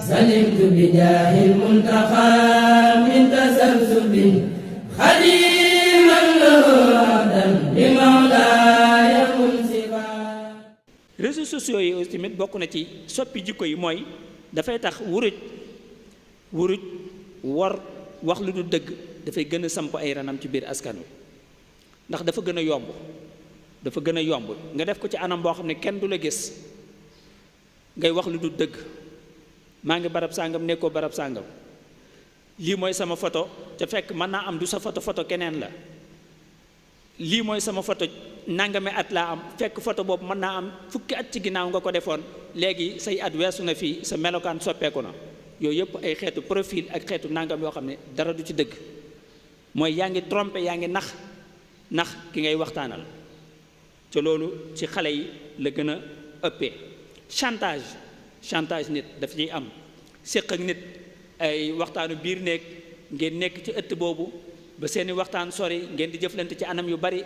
سلمت بجاه المنتقى من تسلسل خديما له عبدا بمولاي منصفا. réseaux sociaux yi aussi tamit bokk na ci soppi jikko yi mooy dafay tax wuruj war wax lu du dëgg dafay gën a samp ay ranam ci biir askan wi ndax dafa gën a yomb nga def ko ci anam boo xam ne kenn du la gis ngay wax lu du dëgg. maa ngi barab sàngam nekkoo barab sàngam lii mooy sama photo te fekk mën naa am du sa photo keneen la lii mooy sama photo nangami at laa am fekk photo boobu mën naa am fukki at ci ginnaaw nga ko defoon léegi say at weesu na fii sa melokaan soppeeku na yooyu yëpp ay xeetu profil ak xeetu nangam yoo xam ne dara du ci dëgg mooy yaa ngi trompé yaa ngi nax ki ngay waxtaanal te loolu ci xale yi la gën a ëppee chantage nit daf ciy am séq ak nit ay waxtaanu biir néeg ngeen nekk ci ëtt boobu ba seeni waxtaan sori ngeen di jëflante ci anam yu bari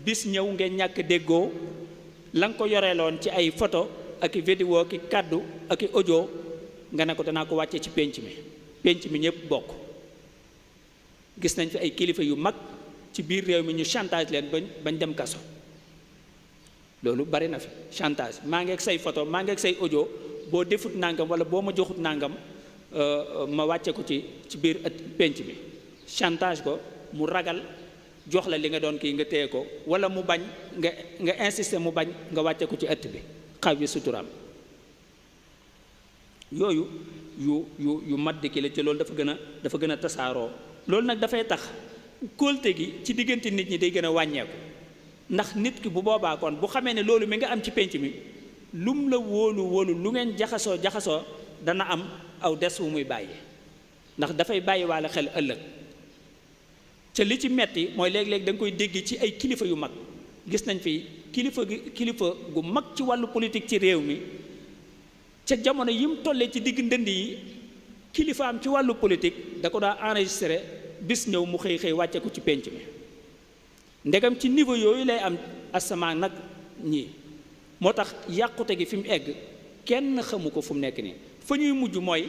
bis ñëw ngeen ñàkk déggoo la nga ko yoreeloon ci ay photo ak i vidéo ki kàddu ak i audio nga ne ko danaa ko wàccee ci pénc mi ñëpp bokk. gis nañ fi ay kilifa yu mag ci biir réew mi ñu chantage leen bañ dem kaso loolu bari na fi chantage maa ngi ak say photo maa ngi ak say audio boo defut nangam wala boo ma joxut nangam ma wàcce ko ci biir pénc bi chantage ko mu ragal jox la li nga doon kii nga téye ko wala mu bañ nga insister mu bañ nga wàcce ko ci ëtt bi xaw yi suturaam yooyu yu mat di ki la ci loolu dafa gën a tasaaroo loolu nag dafay tax kóolte gi ci diggante nit ñi day gën a wàññeeku ndax nit ki bu boobaa kon bu xamee ne loolu mi nga am ci pénc mi lum la wóolu lu ngeen jaxasoo dana am aw des wu muy bàyyi ndax dafay bàyyi waale xel ëllëg ca li ci metti mooy léeg-léeg da nga koy dégg ci ay kilifa yu mag gis nañ fi kilifa gu mag ci wàllu politique ci réew mi ca jamono yi mu tollee ci digg ndënd yi kilifaam ci wàllu politique da ko daa enregistré bis ñëw mu xëy wàcce ko ci pénc mi ndegam ci niveau yooyu lay am asamaan nag ñii moo tax yàqute gi fi mu egg kenn xamu ko fu mu nekk nii fa ñuy mujj mooy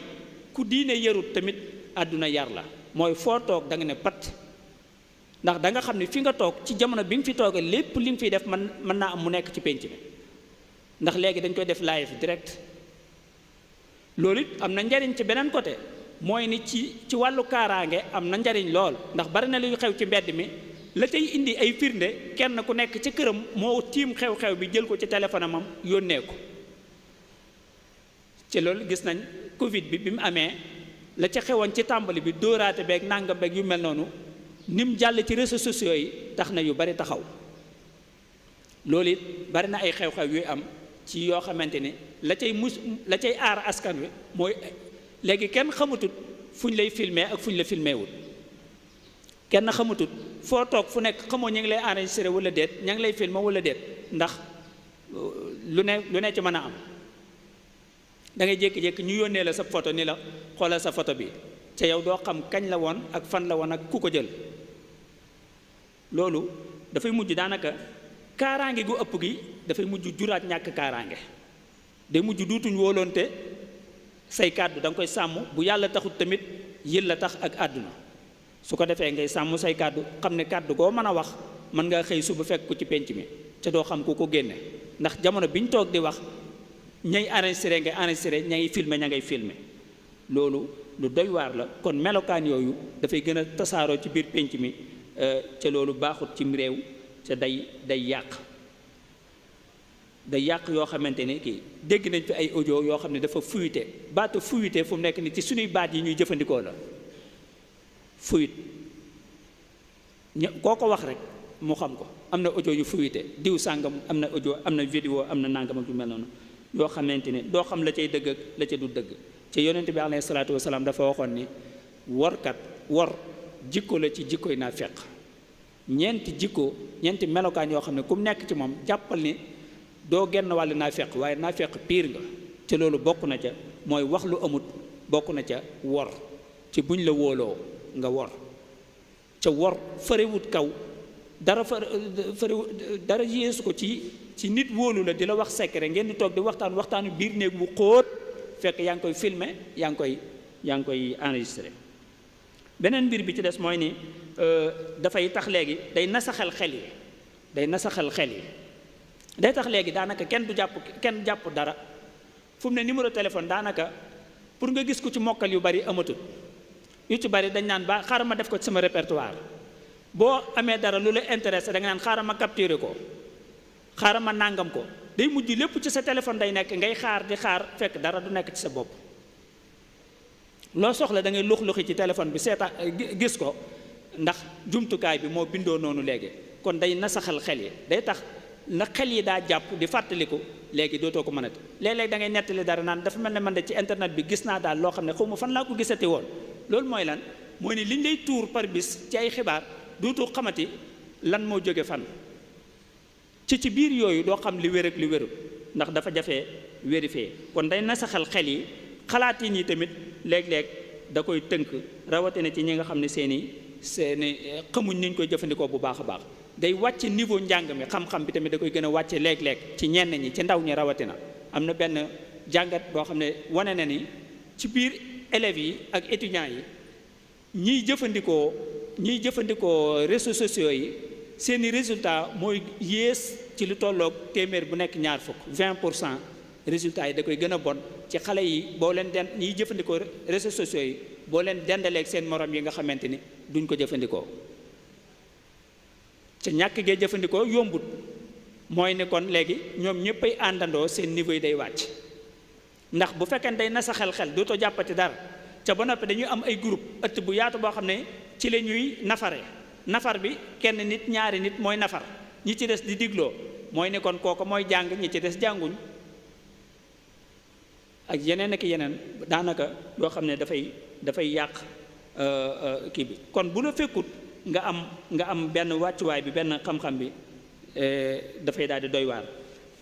ku diine yarut tamit àdduna yar la mooy foo toog da nga ne pat ndax da nga xam ne fi nga toog ci jamono bi nga fi toogee lépp li nga fiy def mën naa am mu nekk ci pénc mi ndax léegi dañ koy def live direct loolu it am na njariñ ci beneen côté mooy ni ci wàllu kaaraange am na njariñ lool ndax bari na luy xew ci mbedd mi la tey indi ay firnde kenn ku nekk ci këram moo tiim xew-xew bi jël ko ci téléphone am yónnee ko ci loolu gis nañ Covid bi mu amee la ca xewoon ci tàmbali bi dóoraate beeg nangam beeg yu mel noonu ni mu jàll ci réseaux sociaux yi tax na yu bari taxaw loolu it bari na ay xew-xew yuy am ci yoo xamante ne la cay aar askan wi mooy léegi kenn xamatut fu ñu lay filmer ak fu ñu la filmer wul kenn xamatut foo toog fu nekk xamoo ñu ngi lay enregistré wala déet ña ngi lay filmer wala déet ndax lu ne ci mën a am da ngay jékki-jékki ñu yónnee la sa photo ni la xoolal sa photo bi ca yow doo xam kañ la woon ak fan la woon ak ku ko jël loolu dafay mujj daanaka kaaraange gu ëpp gi dafay mujj juraat ñàkk kaaraange day mujj duutuñ wóoloonte say kàddu da nga koy sàmm bu yàlla taxut tamit yil la tax ak àdduna su ko defee ngay sàmm say kàddu xam ne kàddu goo mën a wax mën ngaa xëy suba fekk ko ci penc mi te doo xam ku ko génne ndax jamono bi ñu toog di wax ñay enregistré ngay enregistré ña ngi filmé ña ngay filmé loolu lu doy waar la kon melokaan yooyu dafay gën a tasaaroo ci biir penc mi ca loolu baaxut cim réew ca day yàq yoo xamante ne kii dégg nañ fi ay audio yoo xam ne dafa fuité baatu fuité fu mu nekk ni ci suñuy baat yi ñuy jëfandikoo la fuite koo ko wax rek mu xam ko am na audio yu fuité diw sàngam am na audio am na vidéo am na nangam ak yu mel noonu yoo xamante ne doo xam la cay dëgg ak la ca du dëgg ci yonent bi alayhi salaatu wasalaam dafa waxoon ni wor jikko la ci jikkoy naa feq ñeenti melokaan yoo xam ne ku mu nekk ci moom jàppal ni doo genn wàll naa feq waaye naa feq piir nga ca loolu bokk na ca mooy wax lu amut bokk na ca wor ci buñ la wóoloo nga wor ca wor farewut kaw dara yéesu ko ci nit wóolu la di la wax secret ngeen di toog di waxtaanu biir néeg bu xóot fekk yaa ngi koy filmer yaa ngi koy enregistré. beneen mbir bi ci des mooy ni dafay tax léegi day nasaxal xel yi day tax léegi daanaka kenn jàpp dara fu mu ne numéro téléphone daanaka pour nga gis ko ci mokkal yu bari amatul yu ci bari dañ naan ba xaaral ma def ko ci sama répertoire boo amee dara lu la intéressé da nga naan xaaral ma capturer ko xaaral ma nàngam ko day mujj lépp ci sa téléphone day nekk ngay xaar di xaar fekk dara du nekk ci sa bopp. loo soxla da ngay lux-luxi ci téléphone bi seeta gis ko ndax jumtukaay bi moo bindoo noonu léegi kon day nasaxal xel yi day tax na xel yi daa jàpp di fàttaliku léegi dootoo ko mënati léeg-léeg da ngay nettali dara naan dafa mel ne man de ci internet bi gis naa daal loo xam ne xaw ma fan laa ko gisati woon. loolu mooy lan mooy ni liñ lay tuur par bis ci ay xibaar dootoo xamati lan moo jóge fan ci biir yooyu doo xam li wér ak li wérul ndax dafa jafee vérifier kon day nasaxal xel yi xalaat yi nii tamit léeg-léeg da koy tënk rawatina ci ñi nga xam ne seeni xamuñ niñ koy jëfandikoo bu baax a baax day wàcce niveau njàng mi xam-xam bi tamit da koy gën a wàcce léeg-léeg ci ñenn ñi ci ndaw ñi rawatina. am na benn jàngat boo xam ne wane na ni ci biir élèves yi ak étudiants yi ñiy jëfandikoo réseaux sociaux yi seeni résultat mooy yées ci lu tolloog téeméer bu nekk ñaar fukk 20% résultats yi da koy gën a bon ci xale yi boo leen ñiy jëfandikoo réseaux sociaux yi boo leen dendaleeg seen morom yi nga xamante ni duñ ko jëfandikoo ca ñàkk gee jëfandikoo yombut mooy ne kon léegi ñoom ñëppay àndandoo seen niveau yi day wàcc ndax bu fekkee day nasaxal xel dootoo jàppati dara ca ba noppi dañuy am ay groupe ëtt bu yaatu boo xam ne ci la ñuy nafar bi kenn nit ñaari nit mooy nafar ñi ci des di digloo mooy ne kon kooku mooy jàng ñi ci des jànguñ ak yeneen ak yeneen daanaka yoo xam ne dafay yàq kii bi kon bu la fekkut nga am benn wàccuwaay bi benn xam-xam bi dafay daal di doy waar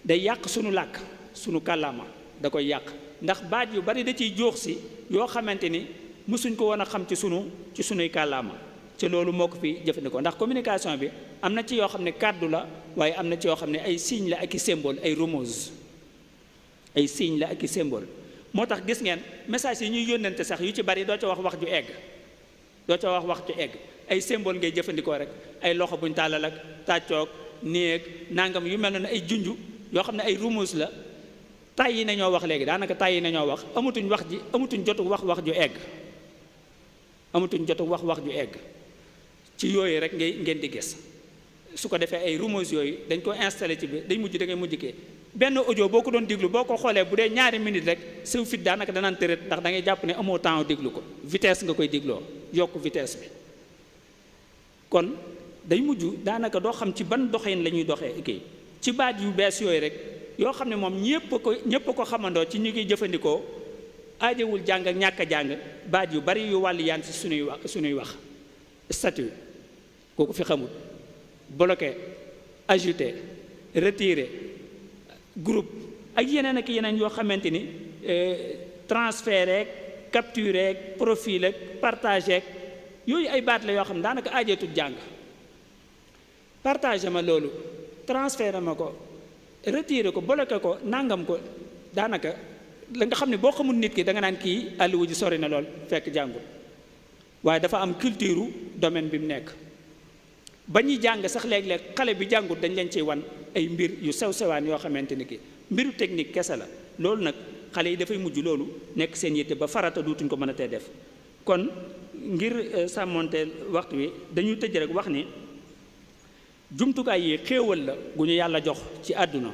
day yàq sunu làkk sunu kàllaama da koy yàq ndax baat yu bari da ciy joox si yoo xamante ni mësuñ ko woon a xam ci sunuy kàllaama ci loolu moo ko fi jëfandikoo ndax communication bi am na ci yoo xam ne kàddu la waaye am na ci yoo xam ne ay signe la ak i symbole ay remose ay signe la ak i symbole moo tax gis ngeen message yi ñuy yónnante sax yu ci bari doo ca wax ju egg ay symbole ngay jëfandikoo rek ay loxo buñ tàllal ak tàccoog néeg nangam yu mel noonu ay junju yoo xam ne ay remose la tàyyi nañoo wax léegi daanaka tàyyi nañoo wax amatuñ jotu wax ju egg ci yooyu rek ngeen di gis su ko defee ay remose yooyu dañ ko installé ci bi dañ mujj da ngay mujj kee benn audio boo ko doon déglu boo ko xoolee bu dee ñaari minute rek sew fit daanaka danaan tërët ndax da ngay jàpp ne amoo temps déglu ko vitesse nga koy dégloo yokk vitesse bi kon day mujj daanaka doo xam ci ban doxin la ñuy doxee kii ci baat yu bees yooyu rek yoo xam ne moom ñëpp ko xamandoo ci ñu ngi jëfandikoo aajewul jàng ak ñàkk a jàng baat yu bari yu wàll yaan ci suñuy wax statut kooku fi xamul bloqué ajouté retiré groupe ak yeneen ak yeneen yoo xamante ni transféré capturé profilé partagé yooyu ay baat la yoo xam ne daanaka aajeetul jàng partagé ma loolu transféré ma ko retiré ko bloqué ko nangam ko daanaka la nga xam ne boo xamul nit ki da nga naan kii àlluwa ji sori na lool fekk jàngul waaye dafa am culture domaine bi mu nekk ba ñuy jàng sax léeg-léeg xale bi jàngut dañ leen ciy wan ay mbir yu sew-sewaan yoo xamante ni ki mbiru technique kese la loolu nag xale yi dafay mujj loolu nekk seen yitte ba farata duutuñ ko mën a tee def kon ngir sàmmonteel waxtu wi dañuy tëj rek wax ni jumtukaay yi xéewal la gu ñu yàlla jox ci àdduna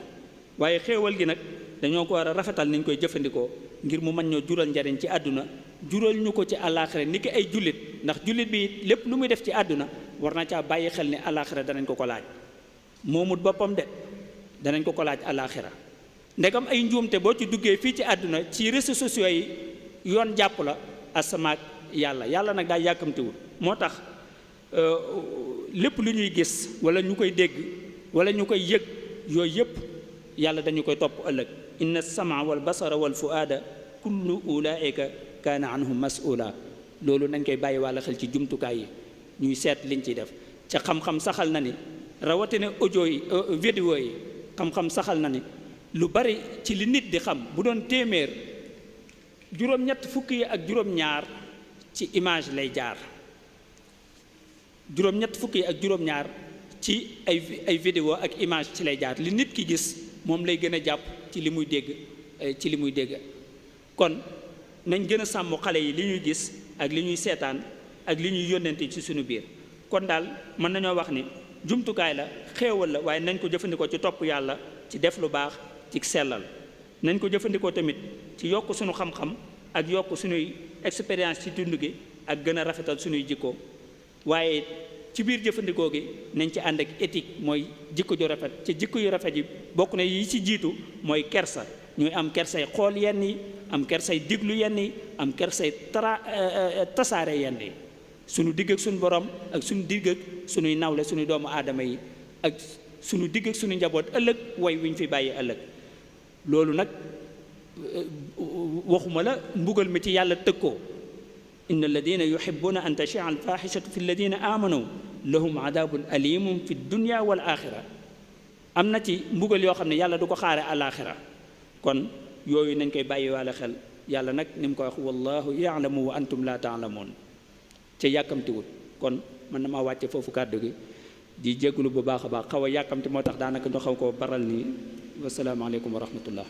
waaye xéewal gi nag dañoo ko war a rafetal niñ koy jëfandikoo ngir mu mën ñoo jural njariñ ci àdduna jural ñu ko ci àllaaxira ni ki ay jullit ndax jullit bi lépp lu muy def ci àdduna war na caa bàyyi xel ne àllaaxira danañ ko laaj moomut boppam de danañ ko laaj àllaaxira ndegam ay njuumte boo ci duggee fii ci àdduna ci réseaux sociaux yi yoon jàpp la asamaak yàlla nag daa yàkkamtiwul moo tax lépp lu ñuy gis wala ñu koy dégg wala ñu koy yëg yooyu yëpp yàlla dañu koy topp ëllëg inna sama wal basara wal fuaada kullu ulaika kaana anhum mas'ula loolu nañ koy bàyyi wàlla xel ci jumtukaay yi ñuy seet liñ ciy def ca xam-xam saxal na ni rawatina audio yi vidéo yi xam-xam saxal na ni lu bari ci li nit di xam bu doon téeméer juróom-ñett fukk yi ak juróom-ñaar ci image lay jaar juróom-ñett fukk yi ak juróom-ñaar ci ay vidéo ak image ci lay jaar li nit ki gis moom lay gën a jàpp ci li muy dégg kon nañ gën a sàmm xale yi li ñuy gis ak li ñuy seetaan ak li ñuy yónnente ci suñu biir kon daal mën nañoo wax ni jumtukaay la xéewal la waaye nañ ko jëfandikoo ci topp yàlla ci def lu baax ci sellal nañ ko jëfandikoo tamit ci yokk suñu xam-xam ak yokk suñuy expérience ci dund gi ak gën a rafetal suñuy jikko waaye ci biir jëfandikoo gi nañ ci ànd ak éthique mooy jikko ju rafet ci jikko yu rafet yi bokk na yi ci jiitu mooy kersa ñuy am kersay xool yenn yi am kersay diglu yenn yi am kersay tasaare yenn yi suñu digg ak suñu borom ak suñu digg ak suñuy nawle suñuy doomu aadama yi ak suñu digg ak suñu njaboot ëllëg way wi ñu fi bàyyi ëllëg loolu nag waxuma la mbugal mi ci yàlla tëkkoo inna alladina yuhibbuna an tashia alfaxishatu fi alladina amanu lahum adabun alimum fi dunya wal axira am na ci mbugal yoo xam ne yàlla du ko xaare alaxira kon yooyu nañ koy bàyyi waale xel yàlla nag ni mu ko wax wallahu yaalamu wa antum la taalamuun ca yàkkamtiwut kon man na maa wàcce foofu kàddu gi di jégalu bu baax a baax xaw a yàkkamti moo tax daanaka ñu xaw ko baral nii wasalaamaaleykum wa rahmatullah